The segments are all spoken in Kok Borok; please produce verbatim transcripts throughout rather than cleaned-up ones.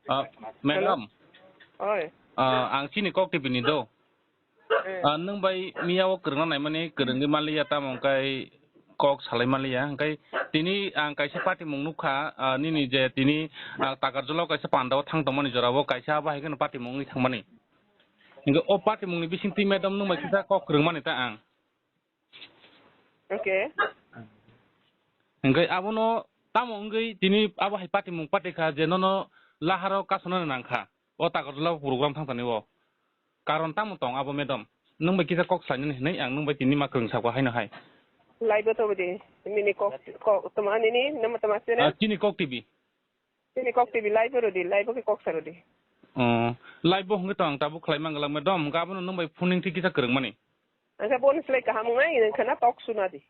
Ah, madam, Oi. Ah, ang chini kok T V ni do. Eh. Ah, nwng bai miya o kwrwngna naimani kwrwngwi manliya, tamo hwnkhe kok salai manliya. Hwnkhe tini ang kaisa patimung nukha, ah, nini je tini, ah, Takarjala o kaisa panda o thang tongmani jora o kaisa abo hai kheno patimung wngwi thangmani. Hwnkhe o patimung ni bisingtwi madam nwng bai kisa kok kwrwngmani ta ang. Okay. Hwnkhe abono tamo wngwi tini abo hai patimung patikha je nono laharo kasonani nangkha o Takarjala program thangthani o. Karon tamo tong abo madam? Nwng bai kisa kok sainani hinwi ang nwng bai tini ma kwrwng sako haino hai. Live o tongdi, nini kok, kok, toma nini, nama toma sene? Ah, chini kok T V. Chini kok T V live o rodi, live o khe kok sa rodi. Oh, live o hwnkhe to ang tabuk khlai mangala madam, hwnkhe abono nwng bai phone ning thik kisa kwrwngmani. Hwnkhe bono slai kaham wngnai, hwnkhe na tok suna di.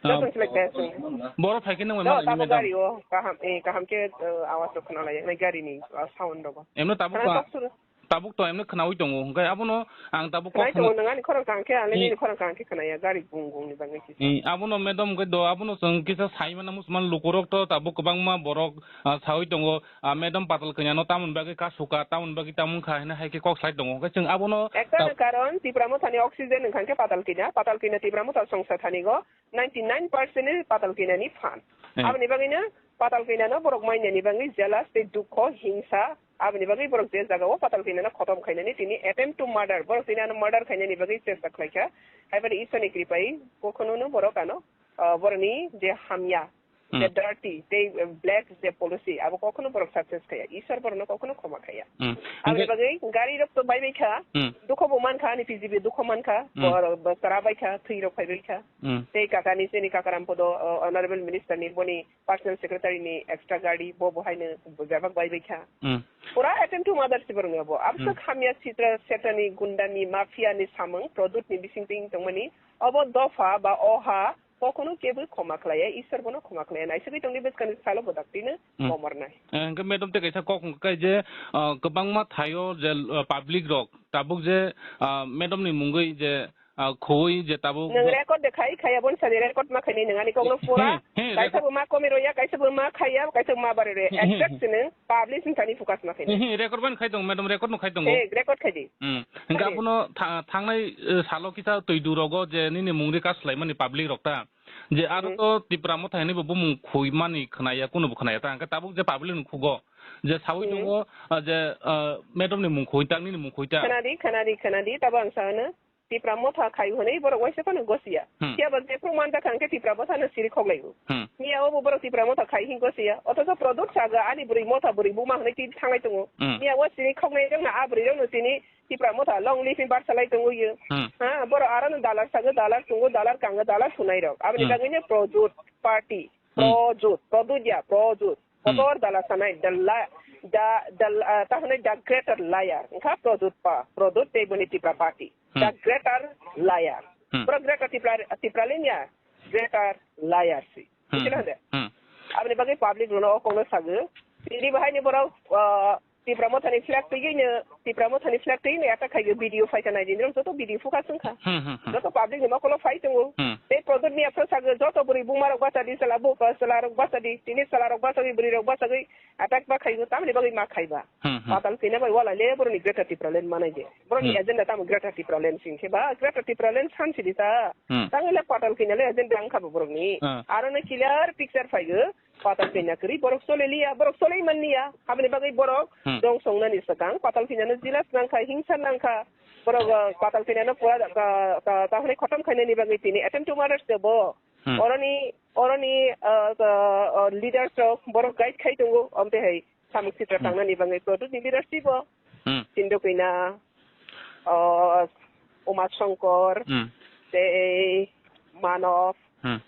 Ah, joto slai kaham suna. Boro phai khe nwng bai No, mangala tabuk madam. Gari o, kaham, eh, kaham khe, eh, awas rok khna lai, nai gari ni, ah, sound rogo. Emno tabuk Khna ba, tok suna. Tabuk to emno khnaui tongo, hwnkhe abono ang tabuk kok Khna khna tongo, nwng ani khorang kaham khe, ang le Ni- nini khorang kaham khe khna ya, gari gung gung ni bagwi kisa. Eh, abono madam hwnkhe do, abono chwng kisa sai mana muchung mano lukurok to tabuk kwbangma borok, ah, saui tongo. Ah, madam Patal Kanya no tamoni bagwi kasuka, tamoni bagwi tamo wngkha hwnwi hai khe kok slai tongo. Hwnkhe chwng abono Ekta ta- ni karon Tipra Motha ni oxygen wngkha khe Patal Kanya, Patal Kanya Tipra Motha songsa thani go ninety nine percent ni Patal Kanya ni phan. Eh. Aboni bagwi no Patal Kanya no borok mainani bagwi jealous tei dukho, hingsa, aboni bagwi borok je jaga o Patal Kanya no khotom khainani tini attempt to murder, borok tini ano murder khainani bagwi chesta khlaikha. Haibani Ishwar ni kripai kokhono no borok ano, ah, boroni je hamya Hmm. Je dirty, tei black je policy, abo kokhono borok success khaya. Isor borokno kokhono khoma khaya. Hmm. Aboni Hingke bagwi gari rok to bai bai kha, Hmm. dukho bo man kha, ani P G B dukho man kha, Hmm. bor-, bo chara bai kha, thwi rok phai bai kha. Hmm. Tei kakani, chini kakaram podo, o, Honorable Minister ni boni personal secretary ni extra gari, bo bo haino bebak bai bai kha. Hmm. Pura attempt to murder se borokni abo. Abswk Hmm. hamya sitra setani gundani mafia ni samung, Pradyot ni bising twi tongmani, obo dopha ba oha, Kokhono kebwi khoma khlaiya, Isor bono khoma khlaiya. Naisagwi tongdi bwskangni salo bo daktino Hmm. komornai. Eh, hwnkhe madam tei kaisa kok hwnkhe je, ah, kwbangma thaio je, ah, public rok tabuk je, ah, madam ni mungwi je, ah, khowui je tabuk Nwng bo- record de khai khaiya, boni sani record ma khainai nwng ani kokno pura. He, he, he, kaisa record. Bo ma komi roya, kaisa bo ma khaiya, kaisa bo ma bari roya. He, he, he. Exact se nwng publish wngkha ni focus ma khainai. He, he, record ban khai tongo, madam, record no khai tongo. He, record khai di. Hmm. Hwnkhe Khai di. Abono tha-, thangnai, eh, salo kisa twi du rogo je nini mungri kaslaimani public rok ta. Je aro Hmm. to Tipra Motha hinwi bo bumung khuimani khwnaya, kunubo khwnaya ta. Hwnkhe tabuk je public ni khugo je sawi Hmm. tongo, ah, je, ah, madam ni mung khui ta, nini mung khui ta. Khwnadi, khwnadi, khwnadi, tabo ang sano. Tipra Motha khai hwnwi borok waisa phano gosiya. Hmm. Phiya ba jephru manjakha hwnkhe Tipra Motha no siri khoklaibo. Hmm. Miya obo borok Tipra Motha khai hwn gosiya. Othocho Pradyot saga ani bwrwi Motha bwrwi buma hwnwi twi thanglai tongo. Hmm. Miya o siri khoknai rokno a bwrwi rokno tini Tipra Motha long live ni barsa lai tongo yo. Hmm. Ha, borok aro no dalar sago, dalar chungo, dalar kango, dalar sunai rok. Aboni Hmm. bagwi no Pradyot party, Hmm. Pradyot, Pradyot ya, Pradyot. Hmm. Kotor dala sanai, the li-, the, the, ah, ta hwnwi the greater liar. Wngkha Pradyot pa, Pradyot tei boni Tipra party. Hmm. The greater liar. Hmm. Borok greater Tipra, Tipra lenya, greater liar si. Hmm. Buchila hande? Hmm. Aboni bagwi public rokno o kokno sago. Tini bahai ni borok, ah, Tipra Motha ni flag twiwi no, Tipra Motha ni flag twiwi no attack khaio, video phaikha nai di, nirok joto video focus wngkha. Hmm, hmm, hmm. Joto public ni mokolo phai tongo. Hmm. Tei Pradyot ni aphano sago, joto bwrwi buma rok bachadi, chwla bo, chwla rok bachadi, tini chwla rok bachadi, bwrwi rok bachadi, attack ba khaio, tamni bagwi ma khaiba. Hmm, hmm. Patal kina bai wala le, boroni Greater Tipraland manai de. Boroni Hmm. agenda tamo Greater Tipraland sing khe ba, Greater Tipraland san sidi ta. Hmm. Tangwi le Patal kina le agenda wngkha bo borokni. Hmm. Aro no clear picture phaigo. Patal kanya kwrwi borok chole liya, borok chole man liya. Aboni bagwi borok Hmm. dong songnani swkang patal kanyano jila nangkha, hingsa nangkha. Borok, ah, patal kanyano pura, ah, ah, tahone khotom khainani bagwi tini attempt to murder se bo. Hmm. Oroni, oroni, ah, ah, ah, leaders rok borok guide khai tongo, omte hai samung sitra Hmm. tangnani bagwi Pradyot ni leadership bo. Hmm. Tindokina, ah, Uma Shankar, Hmm. tei Manav, Hmm.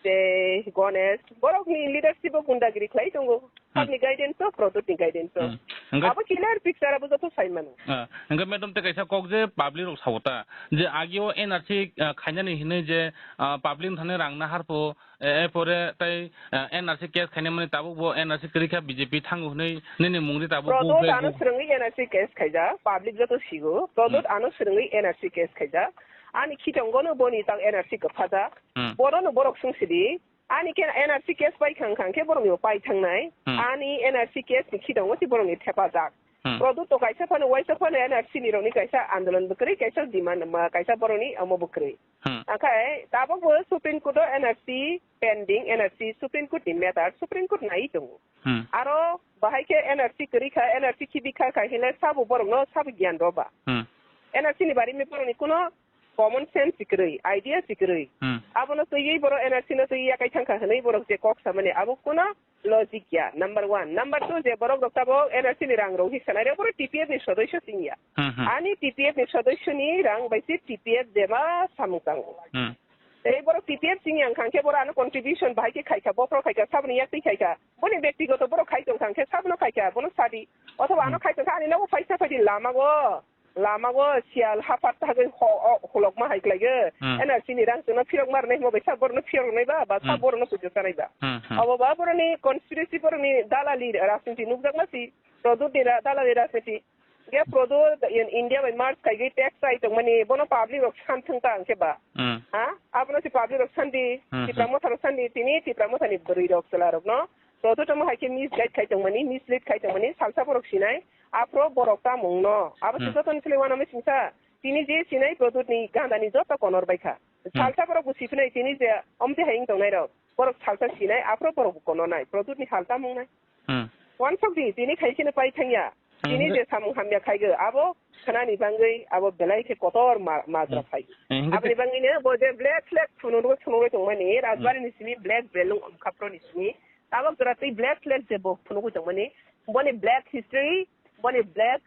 tei Ganesh, borokni leadership o gundagiri khlai tongo. Hmm. Sakni guidance o, Pradyot ni guidance o. Hmm. Hwnkhe Abo clear picture abo joto sai mano. Ah, hwnkhe madam tei kaisa kok je public rok sao ta, je ageo N R C, ah, khainani hinwi je, ah, public ni thani rang naharpho, E, e pore tei, e, N R C case khainai mani tabuk bo N R C kwrwi kha B J P thango hwnwi nini mungri tabuk Pradyot buphai ano bu- swrwngwi N R C case khaijak, public joto sigo. Pradyot Hmm. ano swrwngwi N R C case khaijak. Ani khitongo no boni tak N R C kwphajak. Hmm. Bono no borok sungsidi, Ani khe N R C case pai khang khang khe borokni bo pai thangnai. Hmm. Ani N R C case ni khitongo si borokni thepajak. Hmm. Product to kaisa phano, waisa phano N R C ni rokni kaisa andolon bwkrwi, kaisa demand, ma, kaisa borokni omo bwkrwi. Hmm. Akhai tabok bo Supreme Court o N R C pending, N R C Supreme Court ni matter, Supreme Court nai tongo. Hmm. Aro bahai khe N R C kwrwi kha, N R C khibi kha, khai hinle sabo borokno sabo giyan rw ba. Hmm. N R C ni bari mi borokni kuno common sense si kwrwi, idea si kwrwi. Hmm. Abono twiwi borok N R C no twiwi yakai thangkha hwnwi borok je kok samani abo kuno logic ya, number one. Number two, je borok rok tabok N R C ni rang rok hiksa nai rok, borok T P F ni sodosyo sing ya. Hmm, hmm. Ani T P F ni sodosyo ni rang bai se T P F jeba samung tango. Hmm. Tei borok T P F sing yang khang khe borok ano contribution bahai khe khai kha, bophro khai kha, saboni yak twi khai kha. Boni bektigoto borok khai tong khang khe sabno khai kha, bono sadi. Othoba ano Hmm. khai tong kha, ani nogo phaisa phaidi lama go. Lama go siyal hapar thagwi ho-, o-, holokma hai klai ge. Hmm. N R C ni rang chwngno phirok mar nai himo bai sa borno phirok nai ba, ba sa Hmm. borno pujo sanai ba. Hmm, hmm. Obo ba boroni conspiracy, boroni dalali rajniti nukjakma si, Produt ni ra-, dalali rajniti. Ge Produt in India bai merge khai gwi tax sai tongmani, bono public rok san thung ta hwnkhe ba. Hmm. Ha? Abono si public rok sandi, Hmm, Tipra hmm. Motha rok sandi, tini Tipra Motha ni bwrwi rok chwla rok no. Produt omo hai khe misguide khai tongmani, mislead khai tongmani, salsa borok sinai. Aphro borok tamung no. Abo se Hmm. joto ni sile wana meching sa. Tini je sinai Produt ni ganda ni joto konor bai kha. Hmm. Salsa borok bo siphinai tini je omte hai wng tongnai rok. Borok salsa sinai, aphro borok bo konor nai. Produt ni hal tamung nai. Hmm. Wansok di, tini khai kheno pai thangya. Hmm. Tini je samung hamya khai go, abo khanani bangwi, abo belai khe kotor ma-, majra Hmm. phai. Hmm. Aboni bangwi ne bo je black flag phunuk, phunuk tongmani, Hmm. Rajbari ni simi black belung omkhapro ni simi. Tabok jora twi black flag je bo phunugwi tongmani, boni black history, boni black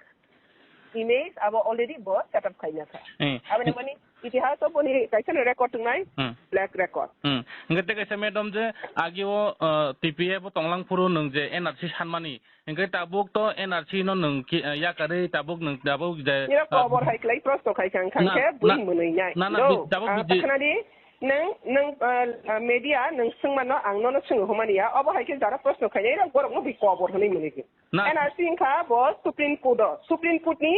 image abo already bo set up khaina kha. Eh. Aboni boni itihas o boni kaisa no record tongnai, Hmm. Black record. Hmm. Hingke te kaisa madam je agi o, uh, T P F o tonglang phuru nwng je N R C sanmani, hingke tabuk to N R C no nwng ki, uh, yakarwi tabuk nwng tabuk je, Nira uh, kobor hai klai prosto khai kang kang Na, khe bui na, mwnwi nai. Na, na, No, bi-, tabuk ah, bidi- takhana di, Nwng, nwng, ah, ah, media, nwng swngmano ang nono swngwi humani ya. Obo hai khe jara proshno khainai rok, borokno bui kobor hwnwi mwnwi di. Na. N R C wngkha bo Supreme Court o. Supreme Court ni,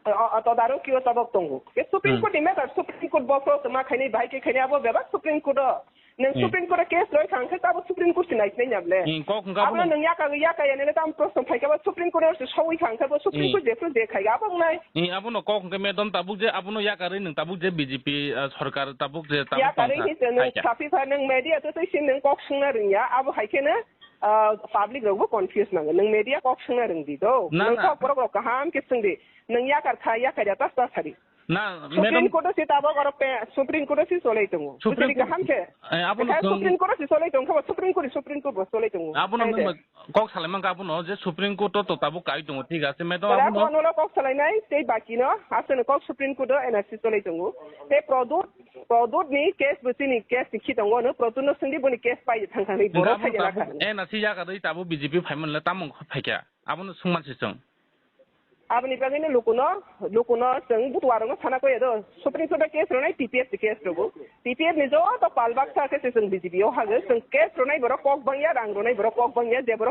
ah, ah, todarokio tabok tongo. Ke Supreme Hmm. Court ni matter, Supreme Court bokhorok ma khainai, bahai khe khainai, abo bebak Supreme Court o. Nwng Hmm. Supreme Court o case roi thang khe tabo Supreme Court se nai sinai nya ble. Hmm, kok hwnkha Abo abono. Nwng yaka, yaka ya nene tam proshno phai khe bo Supreme Court o se sawi thang khe bo Supreme Hmm. Court jephru je khai abo wngnai. Ni abono kok hwnkhe madam tabuk je abono yakarwi nwng tabuk je B J P, ah, sorkar tabuk je tabuk Yakarwi tongkha, hise nwng hai khe. Saphikha nwng media to twi se nwng kok swngna rwngya, abo hai kheno, ah, public rokbo confuse nango. Nwng media kok swngna rwngdi do. Na, Nwng na. Kok borok rok kaham khe swngdi. Nwng yakar kha, yakar ya tas tas sari. Na, Supreme madam. Court o se tabok oro pe-, Supreme Court o se cholai tongo. Supreme Bujadi Court kaham khe. Eh, abono Ekha chwng Supreme Court o se cholai tongkha, Supreme Court, Supreme Court bo cholai tongo. Abono Hai nwng de. Kok salai mankha abono je Supreme Court o to tabuk kai tongo, thik ase, madam, Tara abono. Kono kok salai nai, tei baki no, aswk no kok Supreme Court o N R C cholai tongo. Tei Produt, Produt ni case bo chini case ni khi tongo, no Produt no swngdi boni case pai thang thang ni Hwnkhe borok abono sai tabuk jana kha. N R C yakarwi tabuk B J P phaimanle tamo wngkha phaikha? Abono swngman se chwng. Aboni bagwi no lukuno, lukuno chwng butuarokno sana koi do. Supreme Court o case rwnai T P F ni case rogo. T P F ni joto pal baksa khe se chwng B J P o hago. Chwng case rwnai borok kok bangya, rang rwnai borok kok bangya, je borok